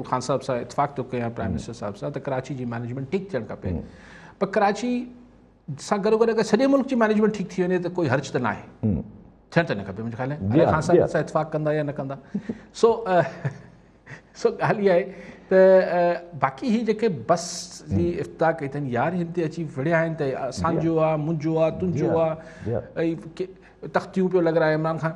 خان صاحب سان اتفاق ٿو ڪيان، پرائم منسٽر صاحب سان، ته ڪراچي جي مئنيجمينٽ ٺيڪ ٿيڻ کپي، پر ڪراچي سان گڏو گڏ اگر سڄي ملڪ جي مئنيجمينٽ ٺيڪ ٿي وڃي ته ڪوئي حرج ته ناهي، ٿيڻ ته نه کپي. منهنجو خيال آهي خان صاحب سان اتفاق ڪندا يا نه ڪندا. سو سو ڳالهه اها آهي ته باقي هي جيڪي بس جي افتتاح ڪئي اٿن يار، هن تي اچي وڙهيا آهن ته اسانجو آ، منهنجو آ، تنهنجو آ، تختيون پيو لڳرائي عمران خان.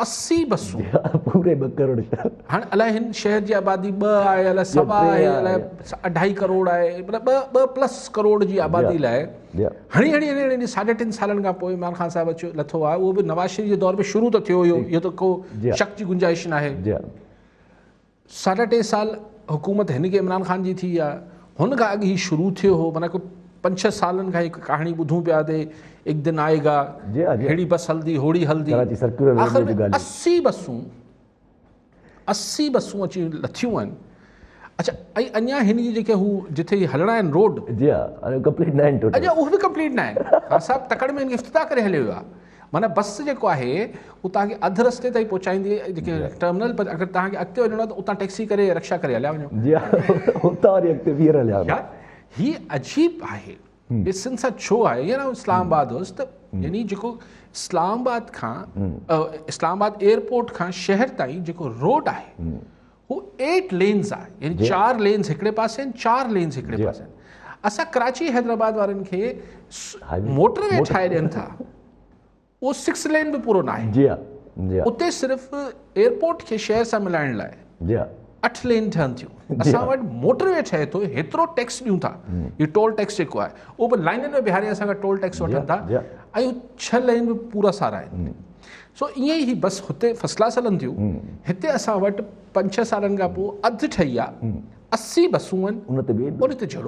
80 بسون، پوري 2 ڪروڙ. هاڻي الائي هن شهر جي آبادي 2 آهي، الائي سوا آهي، الائي 2.5 ڪروڙ آهي، مطلب 2 پلس ڪروڙ جي آبادي لاء هڻي هڻي هڻي هڻي 3.5 سالن کان پوء عمران خان صاحب اچي لٿو آهي. اهو به نواز شريف جي دور ۾ شروع ته ٿيو هيو، اهو ته ڪو شڪ جي گنجائش ناهي. 3.5 سال حڪومت هن کي عمران خان جي ٿي آ، هن کان اڳ هي شروع ٿيو هو، معنيٰ ڪو 5 6 سالن کان هڪ ڪهاڻي ٻڌون پيا ته ايڪ دن آئي گا، ههڙي بس هلندي، هوڙي هلندي. آخر ۾ 80 بسون، 80 بسون اچي لٿيون آهن. اڇا، ۽ اڃا هن جي جيڪي هو جٿي هلڻا آهن روڊ، جي ها، ڪمپليٽ نه آهن ٽوٽل، اڃا اهي به ڪمپليٽ نه آهن. خان صاحب تڪڙ ۾ هن کي افتتاح ڪري هليو ويو آهي. معنيٰ بس جيڪو آهي اهو توهان کي اڌ رستي تائين پهچائيندي جيڪي ٽرمينل، پر اگر توهان کي اڳتي وڃڻو آهي ته اتان ٽيڪسي ڪري يا رڪشا ڪري هليا وڃو. جي ها، اتان وري اڳتي ٻيهر هليا وڃو. يار هي عجيب آهي، هي سنڌ سان ڇو آهي؟ هينئر آئون اسلام آباد هوس ته يعني جيڪو اسلام آباد کان، اسلام آباد ايئرپورٽ کان شهر تائين جيڪو روڊ آهي هو 8 لينز آهي، يعني 4 لينز هڪڙي پاسي آهن، 4 لينز هڪڙي پاسي آهن. اسان ڪراچي حيدرآباد وارن کي موٽر وي ٺاهي ڏين ٿا، اهو 6 لين به پورو ناهي. جي ها، جي ها. اتي صرف ايئرپورٽ کي شهر سان ملائڻ لاء جي ها 8 لين ٺهن ٿيون. اسان وٽ موٽر وي ٺهي ٿو، هيترو ٽيڪس ڏيون ٿا، هي ٽول ٽيڪس جيڪو آهي اهو به لائنن ۾ بيهاري اسان کان ٽول ٽيڪس وٺن ٿا، ۽ 6 لين به پورا سارا آهن. سو ائين ئي هي بس هتي فرسٽ ڪلاس هلن ٿيون، هتي اسان وٽ 5 6 سالن کان پوء اڌ ٺهي آ، 80 بسون آهن، ان تي جهڙو